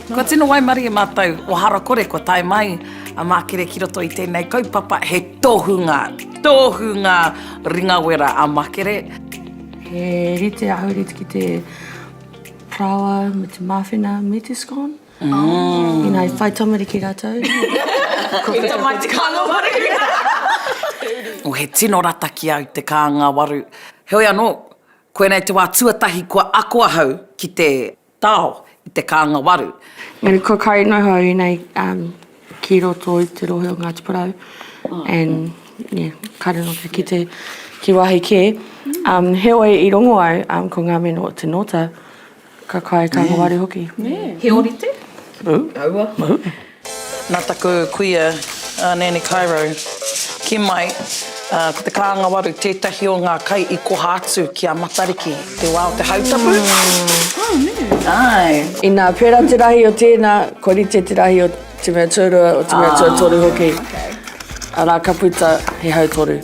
Kua tino waimarie mātou o Harakore kua tae mai a Mākere ki roto i tēnei kaupapa, he tohunga, tohunga ringawera a Makere. He rite ahurite ki te paraoa me te māwhena me te scone. Mm. Ina i whai tamariki rātou. Ko te tamaiti kānga waru. Oh, he tino rata ki au te kānga waru. Heoi anō, koinei te wā tuatahi kua ako ahau ki te tao i te kānga waru. Engari kua kai noho au inei um, ki roto i te rohe o Ngāti Porou. And, yeah, kāre noa kia kite ki wāhi kē. Um, heoi i rongo au um, ko ngā meno o te nōta, Ka kai ka ngawari hoki. He orite? Aua. Nā taku kuia a Nanny Cairo ki mai, ko te kāngawaru tētahi o ngā kai i koha atu ki a Matariki te wā o te hautapu. Āe. Inā pērā te rahi o tēnā, kua rite te rahi o te mea tuarua, o te mea tuatoru hoki. Arā, ka puta he hautoru.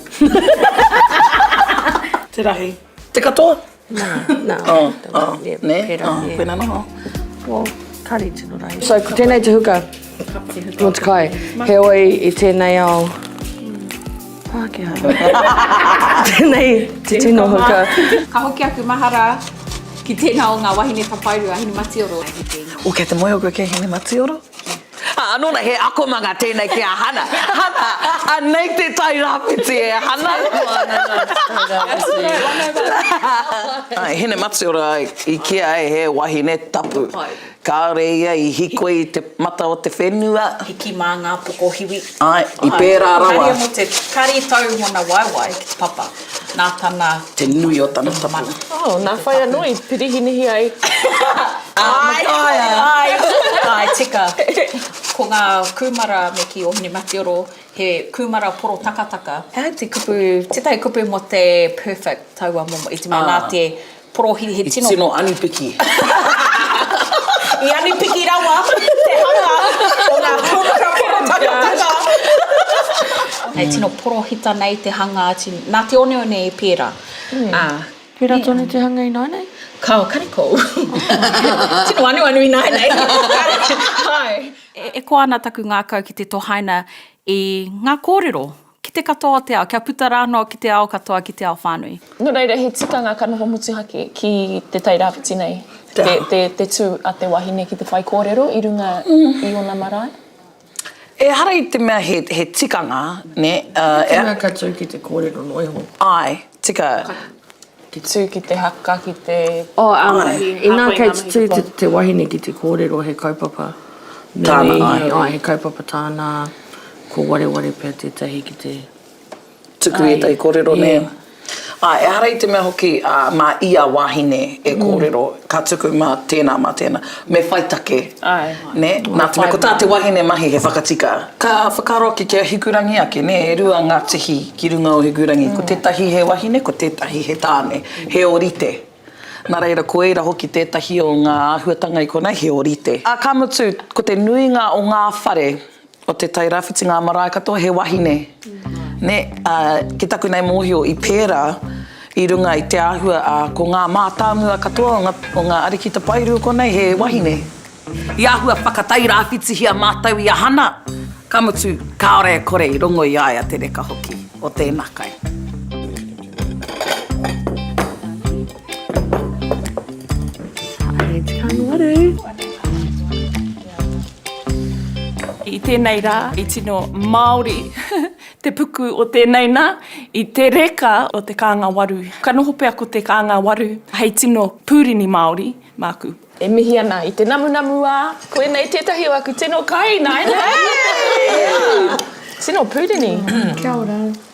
Te rahi. Te katoa? Nā, nā. Oh, oh, nē, oh, koina noho. Well, kāre i tino rahi. So, ko tēnei te huka mō te kai. Heoi, i tēnei ao Pākehā. Tēnei te tino huka. Ka hoki aku mahara ki tēnā o ngā wahine tapairu a Hinematioro. Oh, kei te moe koe ki a Hinematioro? Ā, anō nei, he akomanga tēnei ki a Hana. Hana, anei te Tai Rāwhiti e Hana. Āe, Hinematiora i kīia ai he wahine tapu. Kāore ia i hikoi i te mata o te whenua. Hiki mā ngā pokohiwi. Āe, i pērā rawa. Kāre mō te, kāre i tau ngona waewae ki te papa, nā tana. Te nui o tana tapu. Oh, nā whai anō i pirihinihi ai. Āe, āe, āe, tika. Ko ngā kūmara me kī o Hinematioro, he kūmara porotakataka. He aha te kupu, tētahi kupu mō te perfect taua momo, i te mea nā te porohi he tino. I tino anipiki. I anipiki rawa te hanga o ngā kūmara porotakataka. He tino porohita nei te hanga atu, nā te oneone i pērā. Ā. Pērā tonu te hanga ināianei? Kao, kareko. Tino anuanu ināianei. Hai. E koa ana taku ngākau ki te tohaina i ngā kōrero ki te katoa o te ao, kia puta rā anō ki te ao katoa, ki te ao whānui. Nō reira, he tikanga ka noho motuhake ki Te Tai Rāwhiti nei, te, te, te tū a te wahine ki te whaikōrero i runga i ōna marae. Ehara i te mea he, he tikanga, nē, ā, e. Tikanga ka tū ki te kōrero noa iho. Āe, tika. Ki tū ki te haka, ki te. Oh, um, inā kei te tū te, te wahine ki te kōrero he kaupapa nui, Tāna, āe. Āe, he kaupapa tāna, ko wareware pea tētahi ki te. Tuku ētahi kōrero, nē. Āe, ehara i te mea hoki, ā, mā ia wahine e kōrero, ka tuku mā tēnā, mā tēnā. Me whai take, nē? Nā te mea, ko tā te wahine mahi he whakatika. Ka whakaaro ake ki a Hikurangi ake, nē, e rua ngā tihi ki runga o Hikurangi, ko tētahi he wahine, ko tētahi he tāne, he ōrite. Nā reira, ko ērā hoki tētahi o ngā āhuatanga i konei, he ōrite. Ā, ka mutu, ko te nuinga o ngā whare, O Te Tai Rāwhiti ngā marae katoa he wahine, nē, ā, ki taku nei mōhio i pērā i runga i te āhua, ā, ko ngā mātāmua katoa o ngā, o ngā ariki tapairu konei he wahine. I āhua whakatairāwhitihia mātou i a Hana, ka mutu, kāore e kore i rongo i a ia te reka hoki o tēnā kai. Haere te kānga I tēnei rā, i tino Māori te puku o tēnei nā, i te reka o te kānga waru. Ka noho pea ko te kānga waru hei tino pūrini Māori māku. E mihi ana i te namunamu ā, koinei tētahi o aku tino kai ināianei. Tino pūrini. Kia ora.